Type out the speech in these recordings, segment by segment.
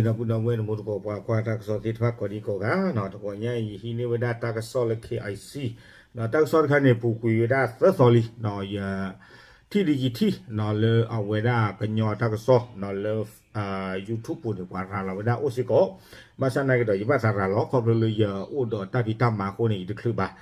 ဒီပုၢ်ဒီဝဲၢ်တံၤသကိး ပှၤကွၢ်တၢ်ကစီၣ်သ့ၣ်တဖၣ်ကိးဒံကိးဂၤ, တဂီၤညါအံၤ ယဟံးန့ၢ်ဝဲဒၣ်တၢ်ကစီၣ်လၢ K I C တၢ်ကစီၣ်တခါန့ၣ် ပူၤကွံာ်ဝဲဒၣ်သၢသီလံ, ယထံၣ်ဒံးယထံၣ် လၢအဝဲဒၣ်ကညီတၢ်ကစီၣ် လၢ YouTube ပူၤန့ၣ် ပှၤရၤလီၤဝဲဒၣ်အိၣ်စ့ၢ်ကီး, ဘၣ်ဆၣ်နာ်က့ဒီး ယဘၣ်သးရၤလီၤ ခီဖျိလၢယအိၣ်ဒီးတၢ်ဖံးတၢ်မၤအဃိန့ၣ် ယတချုးဘၣ်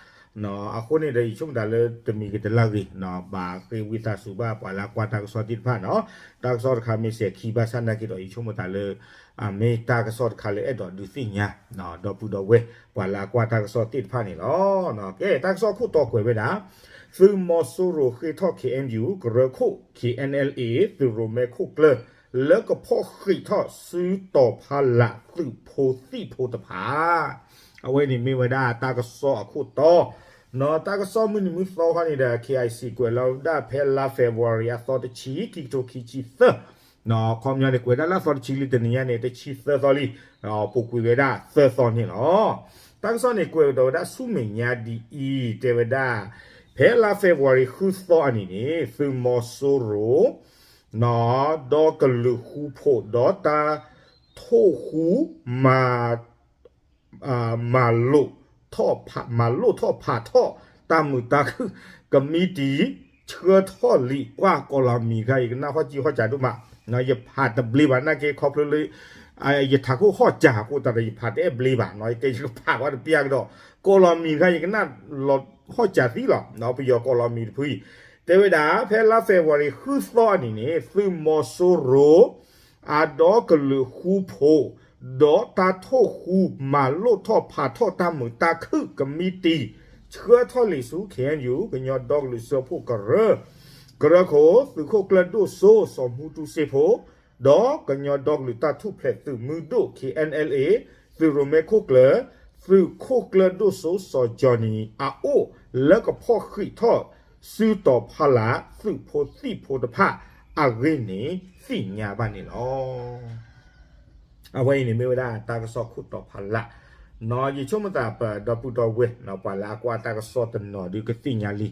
အဃိန့ၣ်ဒီး ယဆိကမိၣ်သးလၢတမံၤကတလၢဂ့ၤ ဘၣ်ဃ့ဝံသးစူၤဘၣ်ပှၤလၢအကွၢ်တၢ်ကစီၣ်သ့ၣ်တဖၣ်နီၤ, တၢ်ကစီၣ်တခါမ့ၢ်စဲၤခံ ဘၣ်ဆၣ်နာ်က့ဒီး ယဆိကမိၣ်သးလၢ မ့ၢ်တၢ်ကစီၣ်တခါလၢအဲၣ်ဒိးဒုးသ့ၣ်ညါ ဒီပုၢ်ဒီဝဲၢ် ပှၤလၢအကွၢ်တၢ်ကစီၣ်သ့ၣ်တဖၣ်န့ၣ်လီၤ. ကဲ တၢ်ကစီၣ်ခိၣ်တီကွဲးဝဲဒၣ် သုးမီၤစိရိၤဃ့ၢ်ထီၣ် K N U ကရၢခိၣ် K N L A သုးရိၣ်မဲခိၣ်ကျၢၢ် လၢကဖီၣ်ဃံးထီၣ်စုတီၤဖီလာ်သုးဖိသံၣ်ဖိတဖၣ် အဝဲန့ၣ်မ့ၢ်ဝဲဒၣ်တၢ်ကစီၣ်အခိၣ်တီ, တၢ်ကစီၣ်မုၢ်နံၤမုၢ်သီခီန့ၣ်ဒီး K I C ကွဲးလီၤဝဲဒၣ်ဖဲလါ February အသီတဆံ ခံကထိခံဆံသၢ, ခီပညီန့ၣ် ကွဲးဒၣ်လၢအသီတဆံလံတနံၤညါန့ၣ် တဆံသၢသီလံ, ပူၤကွံာ်ဝဲဒၣ်သၢသီန့ၣ်လီၤ. တၢ်ကစီၣ်န့ၣ် ကွဲးကဒီးဝဲဒၣ်ဆူမဲာ်ညါဒ်အံၤ တဲဝဲဒၣ် ဖဲလါ February ဃုသီအနံၤန့ၣ် သုးမီၤစိရိၤ ဒီးကလုာ်ဃူဖိး ဒီးတၢ်ထိၣ်ဃူ မၤ မၤလိၣ်ထီၣ်ဖးထီၣ်တၢ်မုာ်တၢ်ခုၣ် ကမံးတံာ် ဆှၢထီၣ်လံာ်ကွၢ်ကီၢ်လီၤမံၤတခါ ယကနၣ်ဟီၣ်ကၠံဟီၣ်ကၠးဒိၣ်မး, ယဖးတဘျ့ဘၣ်နာ်က့ ခီဖျိလၢ ယထးခိၣ်ဟီၣ်ကၠးအဃိသတးဒီး ယဖးတအဲၣ်ဘျ့ဘၣ်, ယကဲယကဖးဝဲတပျၢ်ကဒီး ကီၢ်လီၤမံၤတခါ ယကနၣ်လီၤဟီၣ်ကၠးသံလီၤ, ပယီၤကီၢ်လီၤမံၤတဖုအံၤ တဲဝဲဒၣ် ဖဲလါ February ဃုသီအနံၤန့ၣ် သုးမီၤစိရိၤ အဒီကလုာ်ဃူဖိး ဒီးတၢ်ထိၣ်ဃူ မၤလိၣ်ထီၣ်ဖးထီၣ်တၢ်မုာ်တၢ်ခုၣ်ကမံးတံာ် ဆှၢထီၣ်လံာ်ဆူ K N U ကညီဒီကလုာ်စၢဖှိၣ်ကရၢ, ကရၢခိၣ် သုးခိၣ်ကျၢၢ်ဒိၣ်စိ စီၤမူတူစ့ဖိ ဒီးကညီဒီကလုာ်တၢ်ထူၣ်ဖျဲးသုးမုၢ်ဒိၣ် K N L A သုးရိၣ်မဲခိၣ်ကျၢၢ် သုးခိၣ်ကျၢၢ်ဒိၣ်စိ စီၤကၠီနံၤ အအိၣ်လၢကဖီၣ်ဃံးထီၣ် စုတီၤဖီလာ် သုးဖိသံၣ်ဖိတဖၣ်အဂ့ၢ်န့ၣ် သ့ၣ်ညါဘၣ်န့ၣ်လီၤ. အဝဲအံၤန့ၣ်မ့ၢ်ဝဲဒၣ်တၢ်ကစီၣ်ခိၣ်တီဖီလာ်, ယဆိကမိၣ်သးပဒီပုၢ်ဒီဝဲၢ် ပှၤလၢအကွၢ်တၢ်ကစီၣ်တနီၤဒုးကသ့ၣ်ညါလံ,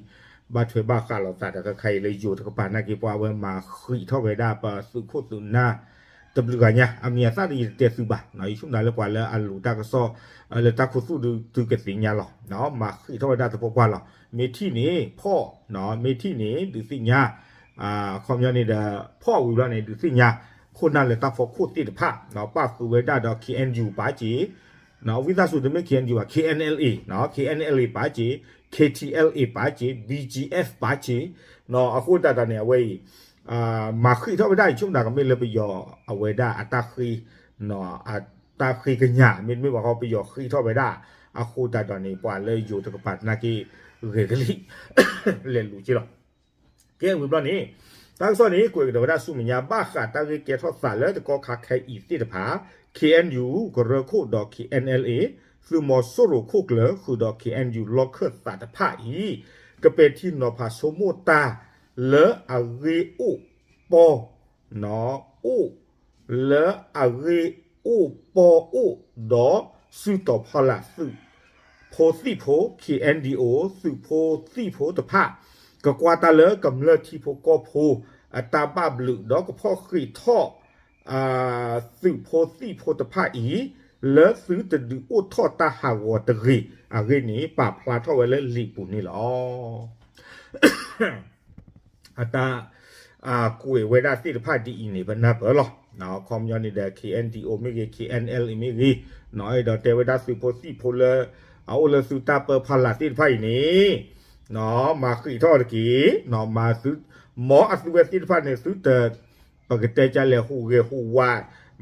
ဘၣ်ထွဲဘၣ်ဃးလိာ်သးဒီးခဲခါအံၤလၢယိၤတကပၤနာ်က့ ပှၤဝဲမၤဃံးထီၣ်ဝဲဒၣ်ပသုးခိၣ်သုးနၢ် တဘျုးဂၤညါ အမံၤအသၣ်ဒီးယတတဲသုဘၣ်, ယဆိကမိၣ်သးလၢပှၤလၢအလူၤတၢ်ကစီၣ် လၢတၢ်ခူသူၣ်ဒုးသုကသ့ၣ်ညါလီၤ, မၤဃံးထီၣ်ဝဲဒၣ်သပှၢ်ပှၢ်လီၤ, မ့ၢ်ထံၣ်န့ၣ်ဖီၣ်, မ့ၢ်ထံၣ်န့ၣ်ဒုးသ့ၣ်ညါ, အခီပညီန့ၣ်ဒီး ဖီၣ်ဝံၤဘျီန့ၣ် ဒုးသ့ၣ်ညါ ခိၣ်နၢ်လၢတၢ်ဖီခိၣ်သ့ၣ်တဖၣ်, ပၣ်ဃုာ်ဝဲဒၣ်ဒီး K N U ပာ်စ့ ဝံသးစူၤတမ့ၢ် K N U ဘၣ် K N L A, K N L A ပာ်စ့, K T L A ပာ်စ့, B G F ပာ်စ့, အဃိသတးဒီးန့ၣ် အဝဲအံၤ မၤဃံးထီၣ်ဝဲဒၣ်အံၤ ဆိကမိၣ်သးကမ့ၢ်လၢပယီၤအဝဲဒၣ်အတၢ်ဃ့, တၢ်ဃ့ကညး မ့တမ့ၢ်ဘၣ်ဃီ ပယီၤဃံးထီၣ်ဝဲဒၣ်, အဃိသတးဒီးန့ၣ် ပှၤလၢယိၤတကပၤနာ်က့ ဂဲၤကလံၣ် လဲၤလူၤက့လီၤ. ကဲဝံၤဘျီန့ၣ် တၢ်ကစီၣ်န့ၣ် ကွဲးကဒီးဝဲဒၣ်ဆူမဲာ်ညါ ဘၣ်ဃးတၢ်ဂ့ၢ်ကဲထီၣ်သးလၢတကီၢ်ခါခဲအံၤသ့ၣ်တဖၣ် K N U ကရၢခိၣ်ဒီး K N L A သုးမီၤစိရိၤခိၣ်ကျၢၢ် ဃုာ်ဒီး K N U လီၢ်ခၢၣ်သးတဖၣ်အံၤ ကပဲာ်ထံနီၤဖးဆိကမိၣ်တၢ်လၢအဂ့ၢ်အိၣ်ပီ အိၣ် လၢအဂ့ၢ်အိၣ်ပီအိၣ်ဒီး စုတီၤဖီလာ်သုးဖိသံၣ်ဖိ K N D O သုးဖိသံၣ်ဖိတဖၣ် ကကွၢ်တၢ်လၢကမျၢၢ်ထံဖိကီၢ်ဖိအတၢ်ဘၣ်ဘျုး ဒီးကဖီၣ်ဃံးထီၣ် သုးဖိသံၣ်ဖိတဖၣ်အံၤ လၢသုတဒုးအိၣ်ထီၣ်တၢ်ဟးဂီၤတဂ့ၤအဂ့ၢ်န့ၣ် ပာ်ဖျါထီၣ်ဝဲလၢလံာ်ပူၤန့ၣ်လီၤ. အတၢ် ကွဲးဝဲဒၣ်သ့ၣ်တဖၣ်ဒ်အံၤန့ၣ် ပနၢ်ပၢၢ်လီၤ. အခီပညီန့ၣ်ဒီး K N D O မ့ၢ်ဂ့ၤ K N L A မ့ၢ်ဂ့ၤ, အဲၣ်ဒိးတဲဝဲဒၣ်သုးဖိသံၣ်ဖိလၢ အအိၣ်လၢသုတၢ်ပၢဖီလာ်သ့ၣ်တဖၣ်အံၤန့ၣ် မၤဃံးထီၣ်တက့ၢ်, မၤသု မ်အသုဝဲသ့ၣ်တဖၣ်န့ၣ် သုတ ပကတဲကလဲၤဟူးဂဲၤဟူးဝး,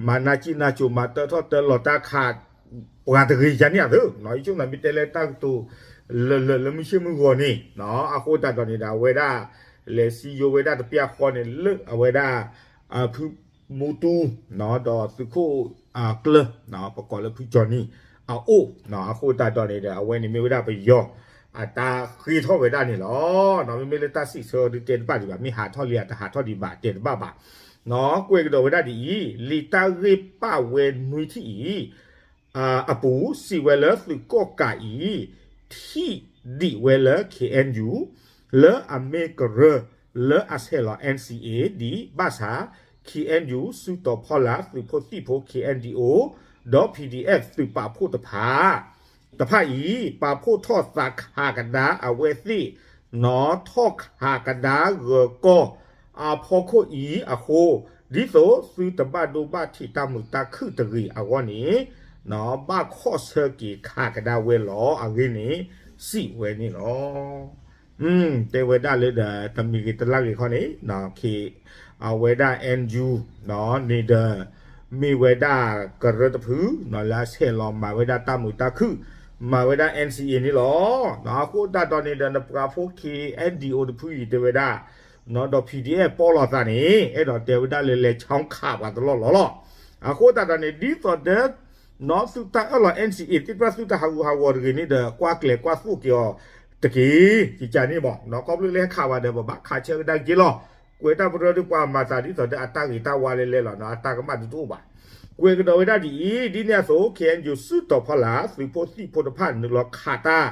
မၤနၢ်ကံၣ်နၢ်ကိၤ မၤတၢထီၣ်တၢလီၤတၢ်ခး ပှၤတဂ့ၤယါန့ၣ်အသိး, ယဆိကမိၣ်မ့ၢ်တဲလၢတၢ်ကတိၤ လၢလၢလၢမုၢ်ဆ့ၣ်မုၢ်ဂီၤန့ၣ်, အဃိသတးဒီးန့ၣ်ဒီး အဝဲဒၣ် လဲၤစံယိၤဝဲဒၣ်တပျၢ်ဃီန့ၣ် လၢအဝဲဒၣ် ဖုမူတူ ဒီးသုးခိၣ်ကျၢၢ် ပကိးလၢဖုကၠီနံၤ အအိၣ်, အဃိသတးဒီးန့ၣ်ဒီး အဝဲန့ၣ်မ့ၢ်ဝဲဒၣ်ပယီၤ အတၢ်ဃ့ထီၣ်ဝဲဒၣ်န့ၣ်လီၤ. မ့မ့ၢ်လၢတၢ်စံးဆၢဒုးတဲတဘၣ်ဒံးဘၣ် မ့ၢ်ဟးထီၣ်လံအတဟးထီၣ်ဒံးဘၣ်တဲတဘၣ်ဘၣ်. ကွဲးကဒီးဝဲဒၣ်ဒ်အံၤ, လံာ်တၢ်ဂ့ၢ်ပာ်ဝဲနွံထံၣ်အံၤ အပူၤ စံးဝဲလၢသုးကီၣ်ကးအံၤ ထံၣ်ဒံးဝဲလၢ K N U လၢအမ့ၢ်ကရၢ လၢအဆဲးလီၤ N C A ဒံးဘၣ်ဆၣ် ခ့ၣ်အဲၣ်ယူၣ် စုတီၤဖီလာ် သုးဖိသံၣ်ဖိ ခ့ၣ်အဲၣ်ယူၣ် ဒီး ပီၣ်ဒီး သုးပာ်ဖှိၣ်တဖၣ် တဖၣ်အံၤ ပာ်ဖှိၣ်ထီၣ်သးခးကဒါအဝဲသ့ၣ် နီၣ်ထီၣ်ခးကဒါဂၢၤကီၢ်အဖီခိၣ်အံၤအဃိ, ဒ်သိးသုတဘၣ်ဒိဘၣ်ထံးတၢ်မုာ်တၢ်ခုၣ်တဂ့ၤအဂီၢ်န့ၣ်, ဘၣ်ခီၣ်ဆၢက့ၤခးကဒါဝဲလီၤအဂ့ၢ်န့ၣ် စံးဝဲန့ၣ်လီၤ. တဲဝဲဒၣ်လၢဒီး တမံၤဂ့ၤတလါဂ့ၤခီန့ၣ် အဝဲဒၣ် အဲၣ်ယူၣ် န့ၣ်ဒီး မ့ၢ်ဝဲဒၣ်ကရၢတဖု လၢအဆဲးလီၤမၤဝဲဒၣ်တၢ်မုာ်တၢ်ခုၣ်, မၤဝဲဒၣ် အ့ၣ်စံၣ်အ့ၣ် န့ၣ်လီၤ. အဃိသတးဒီးန့ၣ်ဒီး နပှၤဖိ ခ့ၣ်အဲၣ်ယူၣ် တဖုအံၤတဲဝဲဒၣ် ဒီး ပီၣ်ဒီး ပီၣ်လီၤသးန့ၣ် အဲၣ်ဒိးတဲဝဲဒၣ်လၢလဲၤဆီခးပှၤတလီၢ်လီၢ်လီၤ. အဃိသတးဒီးန့ၣ် ဒ်သိးဒီး သုတၢ်အၢၣ်လီၤ အ့ၣ်စံၣ်အ့ၣ် သ့ၣ်တဖၣ်သုတဟးဂူာ်ဟးဂီၤတဂ့ၤန့ၣ်ဒီး ကွၢ်ကျဲၤကွၢ်သိၣ်က့ၤအီၤတက့ၢ်. ယကန့ၣ်မး ခီဖျိလၢဟဲခးဘၣ်ဒီး ပဘၣ်ခးဆၢကဒါက့ၤလီၤ. ကွဲးတၢ်ပရၢဒုးပှၤမၤသးဒ်သိးဒီးအတၢ်ဂ့ၤတၢ်ဝါလဲလဲလီၤ အတၢ်ကမၣ်ဒုးတအိၣ်ဘၣ်. ကွဲးကဒီးဝဲဒၣ်ဒ်အံၤ, ဒ်န့ၣ်အသိး ခ့ၣ်အဲၣ်ယူၣ် စုတီၤဖီလာ် သုးဖိသံၣ်ဖိတဖၣ် နုာ်လီၤခးတၢ်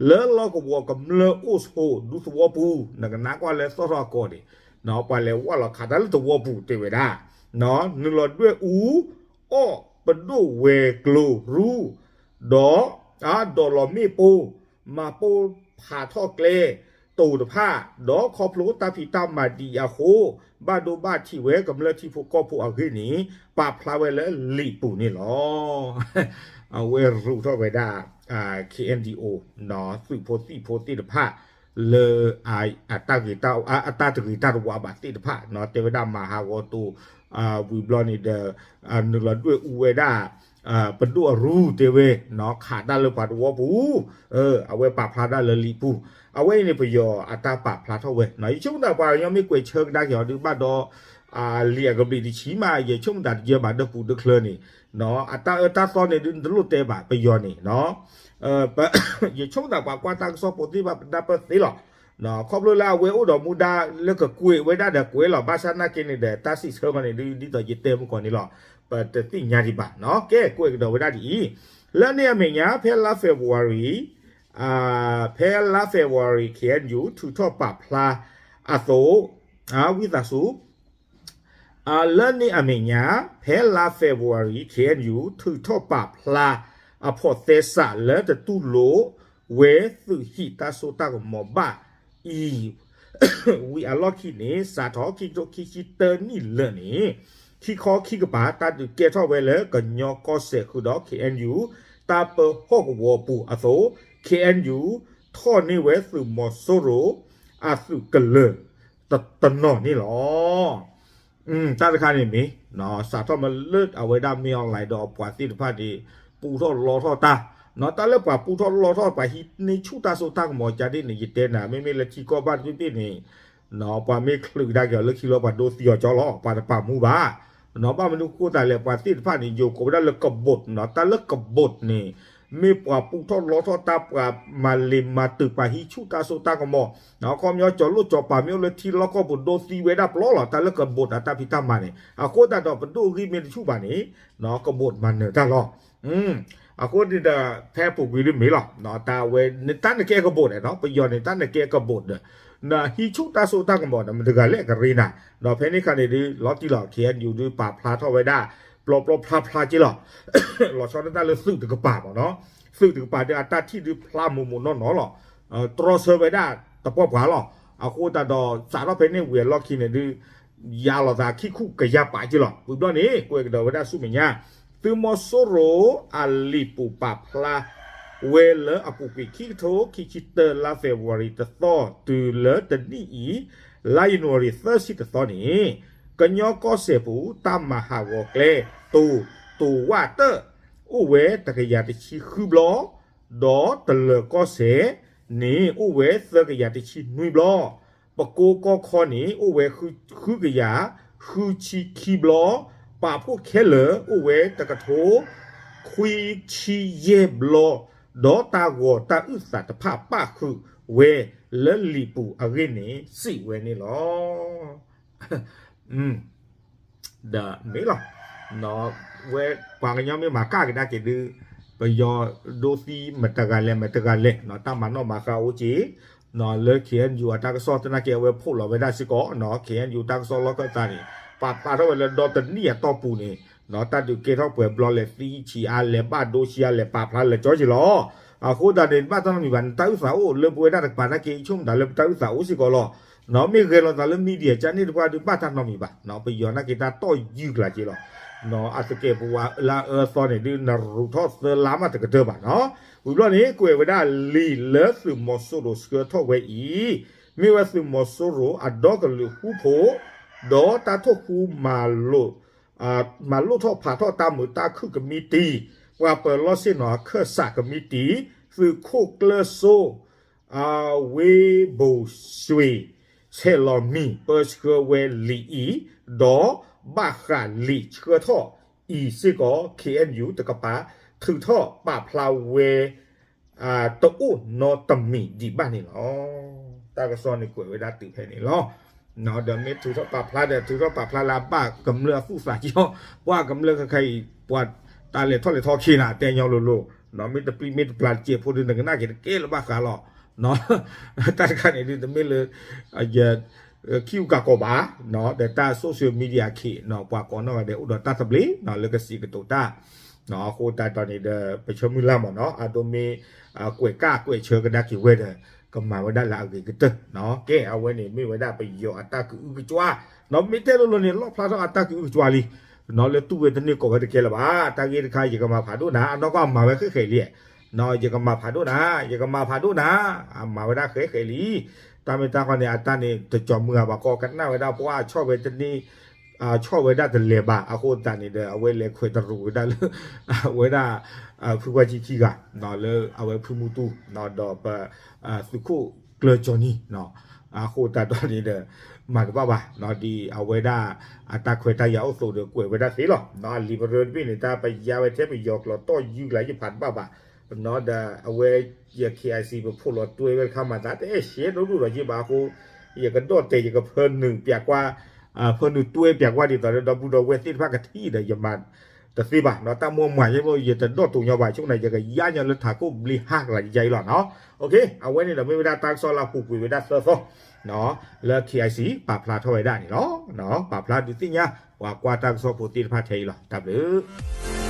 လၢလီၢ်ကဝီၤကမျၢၢ်အိၣ်ဆိးဒူသဝီပူၤ, နကနၣ်ကွၢ်လၢသီၣ်ထီၣ်အကိာ်န့ၣ် ပှၤလဲၤဝၢ်လီၤခးတၢ်လၢသဝီပူၤတဲဝဲဒၣ်, နုာ်လီၤဒွဲၣ်အူ အီၣ်ပဒိၣ်ဝဲၤကျိၤရူၢ်, ဒီး အဒိးလီၤမ့ၣ်ပိၢ်, မၤပိၢ်ဖးထီၣ်ကျဲ တိၤတဖၣ်, ဒီးခီဖျိတၢ်ဖံးတၢ်မၤဒ်အံၤအဃိ, ဘၣ်ဒိဘၣ်ထံးဝဲကမျၢၢ်ထံဖိကီၢ်ဖိအဂ့ၢ်န့ၣ် ပာ်ဖျါဝဲလၢလံာ်ပူၤန့ၣ်လီၤ. အဝဲရူးထီၣ်ဝဲဒၣ် ခ့ၣ်အဲၣ်ယူၣ် သုးဖိသံၣ်ဖိသ့ၣ်တဖၣ် လၢ အတၢ်ဂ့ၤတၢ် အတၢ်တဂ့ၤတၢ်တဝါဘၣ်သ့ၣ်တဖၣ် တဲဝဲဒၣ်မၤဟးဂီၤတိၤ ဝံၤဘျီန့ၣ်ဒီး နုာ်လီၤဒွဲၣ်အူဝဲဒၣ် ပဒိၣ်အရူၢ်တဲဝဲ ခးတၢ်လၢပှၤသဝီပူၤ, အဝဲပာ်ဖျါတၢ်လၢလံာ်ပူၤ, အဝဲအံၤန့ၣ်ပယီၤအတၢ်ပာ်ဖျါထီၣ်ဝဲ, ယဆိကမိၣ်သးပှၤကညီမ့ၢ်ကွဲးဆၢကဒါက့ၤအီၤဒုးဘၣ်ဒီး လံာ်အကဘျံးတဆံမး ယဆိကမိၣ်သးတယၢဘၣ်ဒီးပူၤဒီးချၢန့ၣ်, အတၢ်အၢတၢ်သီန့ၣ်ဒုးနတလိၣ်တဲဘၣ်ပယီၤန့ၣ် ယဆိကမိၣ်သးပှၤကွၢ်တၢ်ကစီၣ်ဖိသ့ၣ်တဖၣ်ပနၢ်ပၢၢ်သ့လီၤ. ခီဖျိလၢအဝဲအိၣ်ဒီးမူဒါလၢကကွဲးဝဲဒၣ်ဒီးကွဲးလီၤ ဘၣ်ဆၣ်နာ်က့န့ၣ်ဒီး တၢ်စံးဆၢဃီန့ၣ်ဒုး ဒ်သိးယတဲမုၢ်ကီၢ်န့ၣ်လီၤ. ပတသ့ၣ်ညါဒံးဘၣ်နီၤ. ကဲ ကွဲးကဒီးဝဲဒၣ်ဒ်အံၤ, လၢန့ၣ်အမဲာ်ညါ ဖဲလါ February ဖဲလါ February ခ့ၣ်အဲၣ်ယူၣ် ထုးထီၣ်ပာ်ဖျါအသိး, ဝံသးစူၤ လၢန့ၣ်အမဲာ်ညါ ဖဲလါ February ခ့ၣ်အဲၣ်ယူၣ် ထုးထီၣ်ပာ်ဖျါ အဖိးသဲစးလၢတတူၢ်လိာ်ဝဲသုးဟံၣ်တၢ်စိတၢ်ကမီၤဘၣ်အံၤ ဝံၤအလီၢ်ခံန့ၣ် စးထီၣ်ခံကထိခံဆံတၢနံၣ်လၢာ်န့ၣ် ခံခီခံကပၤ တၢ်ဒုးကဲထီၣ်ဝဲလၢကညီကီၢ်စဲၣ်ဃုာ်ဒီး ခ့ၣ်အဲၣ်ယူၣ် တၢ်ပၢဟီၣ်ကဝီၤပူၤအသိး ခ့ၣ်အဲၣ်ယူၣ် ထီၣ်န့ၢ်ဝဲသုးမီၤစိရိၤ အသုးကလၢၤ တနီၤန့ၣ်လီၤ. တၢ်တခါန့ၣ်မ့ၢ် စးထီၣ်မ့ၢ်လၢအဝဲဒၣ်မ့ၢ် online ဒီးပှၤသ့ၣ်တဖၣ်န့ၣ် ပူထီၣ်လီထီၣ်တၢ်, တၢ်လၢပှၤပူထီၣ်လီထီၣ် ပှၤဟံးန့ၢ်ဆူၣ်တၢ်စိတၢ်ကမီၤကါဒ်န့ၣ် ယတဲနၤ မ့မ့ၢ်လၢထံကီၢ်ဘၣ်တဘ့ၣ်ဘ့ၣ်န့ၣ် ပှၤမ့ၢ်ချုးကဒါက့ၤအီၤလၢခံလီၤ ပှၤဒိသံအီၤကၠီလီၤ ပှၤတပာ်မူဘၣ်. ဘၣ်မနုၤအဃိသတးလဲၣ် ပှၤသ့ၣ်တဖၣ်န့ၣ် ယိၤကိးဝဲဒၣ်လၢကဘိးနီၤ တၢ်လၢကဘိးန့ၣ် မ့ၢ်ပှၤပူထီၣ်လီထီၣ်တၢ် ပှၤမၤလ့ၤမၤတုၤ ပှၤဟံးဆူၣ်တၢ်စိတၢ်ကမီၤ ခီပညီကၠီၤလိၣ်ကၠီၤပၤမ့ၢ်အိၣ်လၢထံလီၢ်ကီၢ်ပူၤဒိသံဝဲဒၣ်ပျီလီၤ တၢ်လၢကဘိးအတၢ်ဖံးတၢ်မၤန့ၣ် အဃိသတးဒီးပဒိၣ်ဂံၢ်မ့ၢ်တဆူၣ်ဘၣ်န့ၣ် ကဘိးမၤနၢၤတၢ်လီၤ. အဃိန့ၣ်ဒီး ဖဲပူၤကွံာ်ဒ်မ့ၢ်လီၤ တၢ်ဝဲ တၢ်နကဲကဘိးန့ၣ်နီၤ ပယီၤန့ၣ် တၢ်နကဲကဘိးဒီး နဟံးဆူၣ်တၢ်စိတၢ်ကမီၤဒီး မတဂၤလဲၣ်ကရ့နၤ ဒီးဖဲန့ၣ်ခါန့ၣ်ဒုး လီၤတံၢ်လီၤ ခ့ၣ်အဲၣ်ယူၣ်ဒုး ပာ်ဖျါထီၣ်ဝဲဒၣ် ပျီပျီဖျါဖျါက့လီၤ လီၤဆီဒၣ်တၢ်လၢသုးတကပၤမ့ၢ်နီၤ သုးတကပၤဒီးအတၢ်ထံၣ်ဒုးဖျါမိၢ်မိၢ်နီၢ်နီၢ်လီၤ တြီဆၢဝဲဒၣ်တပှၢ်ပှၢ်လီၤ. အဃိသတးဒီး စးထီၣ်ဖဲန့ၣ်ဝံၤအလီၢ်ခံန့ၣ်ဒုး ယါလီၤသးခံခူၣ်ကယါပာ်က့လီၤ. ဝံၤဘျီန့ၣ် ကွဲးကဒီးဝဲဒၣ်ဆူမဲာ်ညါ သုးမီၤစိရိၤအလံာ်ပူၤပာ်ဖျါဝဲလၢအပူၤကွံာ်ခံကထိခံဆံတၢလါ February တသီ တုၤလၢတနံၣ်အံၤ လါ January သၢဆံတသီန့ၣ် ကညီကီၢ်စဲၣ်ပူၤ တၢ်မၤဟးဂီၤကျဲ တိၤ တိၤဝၣ်တၢၣ် အိၣ်ဝဲတကယၤတဆံဃုဘျီ ဒီးတလၢၤကီၢ်စဲၣ်န့ၣ် အိၣ်ဝဲသၢကယၤတဆံနွံဘျီ, ပကိကီၢ်ခီန့ၣ် အိၣ်ဝဲဃုကယၤဃုဆံခံဘျီ, ပာ်ဖှိၣ်ခဲလၢာ်အိၣ်ဝဲတကထိခွံဆံယဲၢ်ဘျီ, ဒီးတၢ်ဂီၤတၢ်အုၣ်သးတဖၣ်ပၣ်ဃုာ်ဝဲလၢလံာ်ပူၤအဂ့ၢ်န့ၣ် စံးဝဲန့ၣ်လီၤ. ဒီးမ့ၢ်လီၤ. ဝဲပှၤကညီမ့ၢ်မၤကၣ်ကဒါက့ၤဒုး ပယီၤဒိသံမတဂၤလဲၣ်မတဂၤလဲၣ် တၢ်မၤနီၣ်မၤဃါအိၣ်က့ၤ လၢ ခ့ၣ်အဲၣ်ယူၣ် အတၢ်ကစီၣ်သနာ်က့ အဝဲဖီၣ်လီၤဝဲဒၣ်စ့ၢ်ကီး ခ့ၣ်အဲၣ်ယူၣ် တၢ်ကစီၣ်လီၢ်ခၢၣ်သးန့ၣ် ပာ်ဖျါထီၣ်ဝဲလၢဒီတနံၣ်အတီၢ်ပူၤန့ၣ် တၢ်ဒုးကဲထီၣ်ပှဲၤဘျီလဲၤသံဆံးအါ လဲၤဘၣ်ဒိဆံးအါ လဲၤပာ်ဖျါလၢာ်ကၠီက့ၤလီၤ. အဃိသတးန့ၣ် ဘၣ်တၢ်နီတမံၤဘၣ် နတၢ်အုၣ်သးအိၣ်လၢပဝဲဒၣ်တကပၤနာ်က့ ဆိကမိၣ်တၢ်လၢပတၢ်အုၣ်သးအိၣ်စ့ၢ်ကီးလီၤ. မ့ၢ်ဂဲၤလိာ်သးလၢ media ကန့ၣ်တပှၢ်ဒုး ဘၣ်တၢ်နီတမံၤဘၣ်, ပယီၤနာ်က့တၢ်တီၢ်ယုၢ်ကျါက့ၤလီၤ. အသကဲးပဝးလၢအအၢသီန့ၣ်ဒုး နရူးထီၣ်သၢလါမးတကတၢၢ်ဘၣ်နီၤ. ဝံၤဘျီန့ၣ် ကွဲးဝဲဒၣ်လံာ်လၢသုးမီၤစိရိၤဆှၢထီၣ်ဝဲအံၤ မ့ၢ်ဝဲသုးမီၤစိရိၤအဒီကလုာ်ဃူဖိး ဒီးတၢ်ထိၣ်ဃူမၤလိာ် မၤလိၣ်ထီၣ်ဖးထီၣ်တၢ်မုာ်တၢ်ခုၣ်ကမံးတံာ်, ပှၤပၢၤလီၢ်ဆ့ၣ်နီၤအခၢၣ်စးကမံးတံာ်, သုးခိၣ်ကျၢၢ်စိ ဝ့ဘိၣ်စွ့ၤ ဆဲးလီၤမံၤ ပၢဆှၢဝဲလံာ်အံၤ, ဒီးဘၣ်ဃးလံာ်ဆှၢထီၣ်အံၤစ့ၢ်ကီး ခ့ၣ်အဲၣ်ယူၣ် တကပၤ ထုးထီၣ်ပာ်ဖျါဝဲ တအိၣ်နီတမံၤဒံးဘၣ်န့ၣ်လီၤ. တၢ်ကစီၣ်န့ၣ်ကွဲးဝဲဒၣ်တုၤဖဲန့ၣ်လီၤ. ဒီးမ့ၢ်ထုးထီၣ်ပာ်ဖျါဒီး ထုးထီၣ်ပာ်ဖျါလၢအဘၣ်ကမျၢၢ်အသူၣ်သးက့ၢ်, ပှၤကမျၢၢ်ခဲခါအံၤ ပှၤတၢ်လဲၤထီၣ်လဲၤထီၣ်ခံနၤ တဲညီလိၤလိၤ, မ့ၢ်တပျံၤမ့ၢ်တပျၢ်တစဲးဖိဒီး နကနၣ်က့ၤတကဲလၢၤဘၣ်ဃးလီၤ. တၢ်တခါန့ၣ်ဒုး တမ့ၢ်လၢ ယ ခံဂုၤကးကီးဘၣ်, ဒီးတၢ် social media ခံး ပှၤကိးနီၢ်ဂၤဒဲးအိၣ်ဒီးတၢ်သဘျ့ လၢကစံးကတိၤတၢ် အဃိသတးဒီးန့ၣ်ဒီး ပဆၢမုၢ်လၢ်မ့ၢ်နီၤ အဒိမ့ၢ် ကွဲးကၣ်ကွဲးဆၢကဒါက့ၤဝဲဒီး ကမၤဝဲဒၣ်လၢအဂ့ၤကတၢၢ်, ကဲ အဝဲန့ၣ်မ့ၢ်ဝဲဒၣ်ပယီၤအတၢ်ကအုကစွါ, မ့ၢ်တဲလိၤလိၤန့ၣ် လီၣ်ဖျါထီၣ်အတၢ်ကအုကစွါလံ, လၢတူၢ်ဝဲတန့ၢ်ကိးဝဲတကဲလၢၤဘၣ်, တၢ်ဂ့ၢ်တခါ ယကမၤဖးဒိၣ်နၤ အနီၢ်ကီၢ်မၤဝဲဃဲးဃဲးလံ, ယကမၤဖးဒိၣ်နၤ ယကမၤဖးဒိၣ်နၤ, မၤဝဲဒၣ်ဃဲးဃဲးလံ, တၢ်မ့ၢ်တၢ်ဃီန့ၣ် အတၢ်န့ၣ် တကၠီၤမုၢ်ဂၤဘၣ်ကီ ကနၣ်ဝဲဒၣ်ပှၤဆီၣ်ဝဲတန့ၢ် ဆီၣ်ဝဲဒၣ်တလဲၤဘၣ်, အဃိသတးန့ၣ်ဒီး အဝဲလဲၤခွဲးတရူးဝဲဒၣ်လၢ အဝဲဒၣ် ဖုပှၢ်ကံခံဂၤ လၢအဝဲဖုမူတူ ဒီးပ သုးခိၣ်ကျၢၢ်ကၠီနံၤ, အဃိသတးဒီးန့ၣ်ဒီး မၤတဘၣ်ဘၣ်, ဒ်အဝဲဒၣ်အတၢ်ခွဲးတၢ်ယာ်အိၣ်အသိးဒီး ကွဲးဝဲဒၣ်သ့လီၤ, အလံာ်ပရၢတဘ့ၣ်န့ၣ် တၢ်ပယါဝဲထဲပယီၤကျိာ်တီၢ်ယုၢ်ကျါ ယဖးတဘၣ်ဘၣ်, ဒီးအဝဲ ယ ခ့ၣ်အဲၣ်စံၣ် ပဖိးလီၤတွဲဝဲတခါမၤသး တအဲၣ်ရှဲဒိၣ်ဒိၣ်ဒီးယဘၣ်အဃိ ယကဒီၣ်တဲာ် ယကဖၢနုာ်ပၠးကွၢ် ဖၢနုာ်တွဲပၠးကွၢ်ဒ်သိးဒီး ဒီပုၢ်ဒီဝဲၢ်သ့ၣ်တဖၣ်ကထံၣ်ဒီး ယမၤတသ့ဘၣ်, တၢ်မိၢ်မၤယဲ ယတဒိၣ်တိာ်ညီဘၣ် ဆိကမိၣ်န့ၣ် ယကယါညီလၢထးခိၣ်ဘျ့ဟါကျါယအံၤလီၤနီၤ. အဝဲန့ၣ်ဒီးမ့ၢ်ဝဲဒၣ်တၢ်ကစီၣ်လၢအပူၤကွံာ်ဝဲဒၣ်သၢသီ လၢ ခ့ၣ်အဲၣ်စံၣ် ပာ်ဖျါထီၣ်ဝဲဒၣ်န့ၣ်လီၤ. ပာ်ဖျါဒုးသ့ၣ်ညါ ပှၤကွၢ်တၢ်ကစီၣ်ဖိသ့ၣ်တဖၣ်ထဲအံၤလီၤ. တၢ်ဘျုး